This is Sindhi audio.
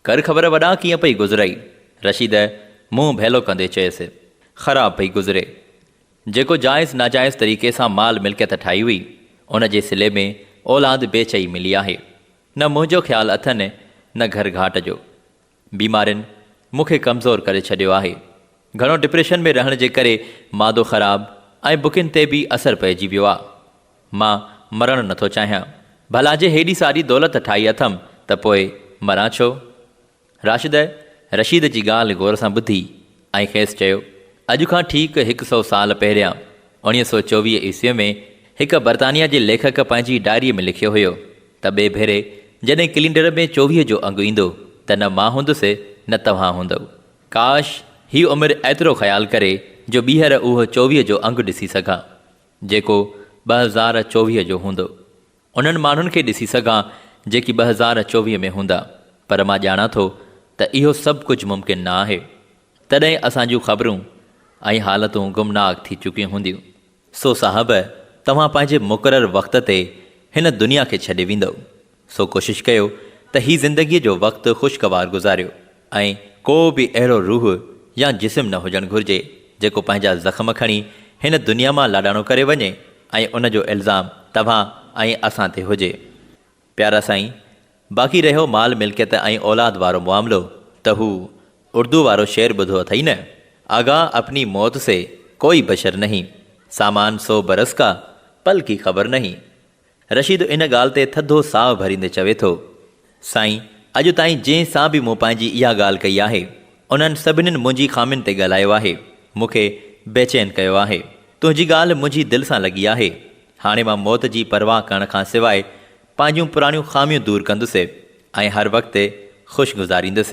ڪر خبر وڏا ڪيئن پئي گذرئي؟ رشيد منهن ڀيلو ڪندي چيس، خراب پئي گذري. جيڪو جائز ناجائز طريقي سان مال ملڪيت ٺاهي هئي، ان جي صلي ۾ اولاد بي چئي ملي آهي. نه منهنجو خيال اٿن نه گهر گهاٽ جو. بيمارين مون کي ڪمزور ڪري ڇڏيو آهي. گهڻو ڊپريشن ۾ رهڻ جي ڪري معدو خراب ۽ بڪين تي به اثر پئجي ويو آ. مان مرڻ نٿو چاهيان. ڀلا جي هيڏي ساري دولت ٺاهي اٿم ته پوء مران ڇو؟ راشد رشيد جي ڳالهه غور سان ٻڌي ۽ کيس چيو، اڄ کان ٺيڪ هڪ سئو سال پهريان 1924 عيسويء ۾ هڪ برطانيا جي ليکڪ پنهنجي ڊائريء ۾ لکيو هيو ته ٻئي ڀيري جڏهن ڪلينڊر ۾ 24 جو انگ ايندو ته نه مان هوندس نه توهان هوندؤ. ڪاش هي عمر ايترو خيال ڪري جو ٻيهر اهو 24 جو انگ ڏسي سگهان جيڪو 2024 جو هوندو. انهن ماڻهن کي ڏسي سگهان جيڪي 2024 ۾ هوندا پر مان ڄاڻان ٿو ته اهو سڀ ڪجهه ممڪن نه آهي. تڏهن اسان جون خبرون ۽ حالتون گمناڪ ٿي چڪيون هونديون. سو صاحب توهان پنهنجي مقرر وقت تي هن دنيا کي ڇڏي ويندؤ سو ڪوشش ڪيو ته هي زندگيء جو وقت خوشگوار گذاريو ۽ ڪو به اهڙو روح يا جسم نه هجڻ گهرجي جيڪو پنهنجا زخم کڻي هن دنيا مان لاڏاڻو ڪري وڃي ۽ ان جو الزام توهان ۽ اسان تي هجي. پيارا سائين، باقي رهيو مال ملڪيت ۽ اولاد وارو معاملو ته هو اردو وارو شعر ٻڌو اٿئي نه، آگاھ اپني موت سي ڪوئي بشر نهين، سامان سو برس ڪا پل ڪي خبر نهين. رشيد ان ڳالهه تي ٿڌو ساهه ڀريندي چوي ٿو، سائين، اڄ تائين جنهن سان به مون پنهنجي اها ڳالهه ڪئي آهي، انهن سڀنين منهنجي خامين تي ڳالهايو آهي، مون کي بيچين ڪيو آهي. تنهنجي ڳالهه منهنجي دل سان لڳي آهي. هاڻي مان موت جي پرواهه ڪرڻ کان سواء پنهنجون پراڻيون خاميون دور ڪندس ۽ هر وقت خوش گذاريندس.